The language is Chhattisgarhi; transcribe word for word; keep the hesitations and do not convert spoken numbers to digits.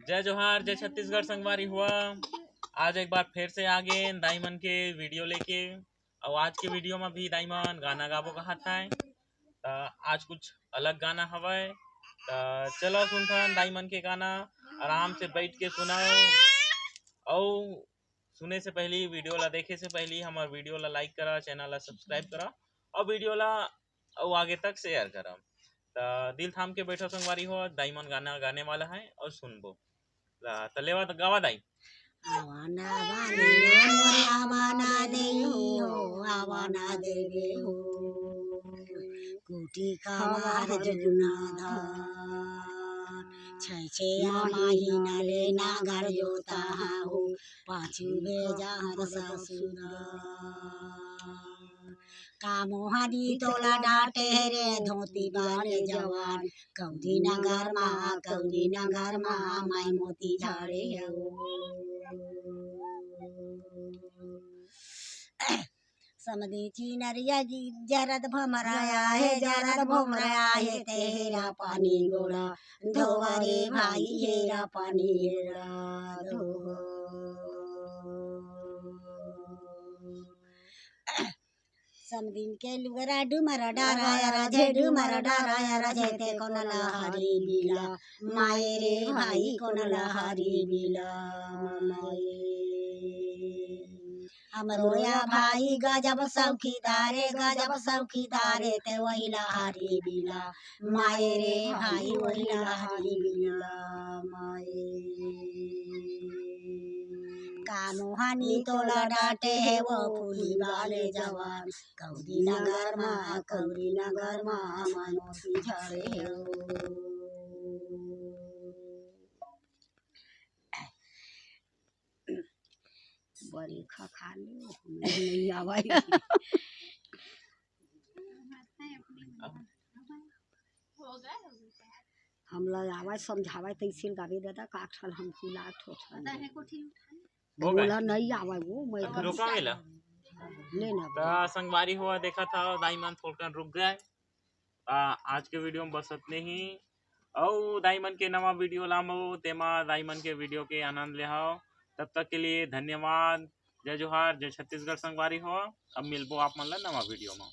जय जोहार, जय छत्तीसगढ़ संगवारी हुआ। आज एक बार फिर से आ गए दाई मन के वीडियो लेके। और आज के वीडियो में भी दाई मन गाना गाबो कहत है, त आज कुछ अलग गाना हवय। त चलो सुनथन दाई मन के गाना, आराम से बैठ के सुनाओ। और सुने से पहली, वीडियो ला देखे से पहली हमार वीडियो ला लाइक करा, चैनल ला सब्सक्राइब करा और वीडियो ला अउ आगे तक शेयर करा। त दिल थाम के बैठो संगवारी हो, दाई मन गाना गाने वाला है और सुनबो। त लेवा त गावा दाई। आवाना बानी ना मोर आवाना देवी हो, आवाना देवी हो। कुटी खावार जुगुना धान। छै छै महीना ले नागर जोता हो, पाछू भेजा हर ससुरा। का मोहनी तोला डांटे रे धोती वाले जवान, कौदी नगर मा, कौदी नगर मा, मैं मोती झाड़े हो। समधी चिनरिया जी जरत भमराया हे, जरत भमराया हे, तेरा पानी गोड़ा धोवा रे भाई, हेरा पानी गोड़ा धोवा। समदिन के लुगरा डुमर डाराया राजे, डुमर डाराया राजे, ते कोन लहरी बिला, माए रे भाई कोन लहरी बिला, माए। हमरो या भाई गजब सौखीदारे, गजब सौखीदारे, ते वही लहरी बिला, माए रे भाई वही लहरी बिला, माए। का मोहनी तोला डांटे हे वो फूली वाले जवान, कौड़ी नगर मा, कौड़ी नगर मा, मनोती झड़े हो। बड़ी खखाली, नहीं, नहीं आवाई। हमला आवाज समझावे तैसे गावे दादा, का ठल हम फुला ठोठल। हो गए। बोला नहीं आवे वो, मैं अब कर रोका वेला। ले ना। त संगवारी हो, देखत हव, दाई मन थोड़कन रुक गए। आ, आज के वीडियो में बस अतने ही। अउ दाई मन के नवा वीडियो लामो, तेमा दाई मन के वीडियो के आनंद लेहव। तब तक के लिए धन्यवाद। जय जोहार, जय छत्तीसगढ़ संगवारी हो। अब मिलबो आप मन ला नवा वीडियो में।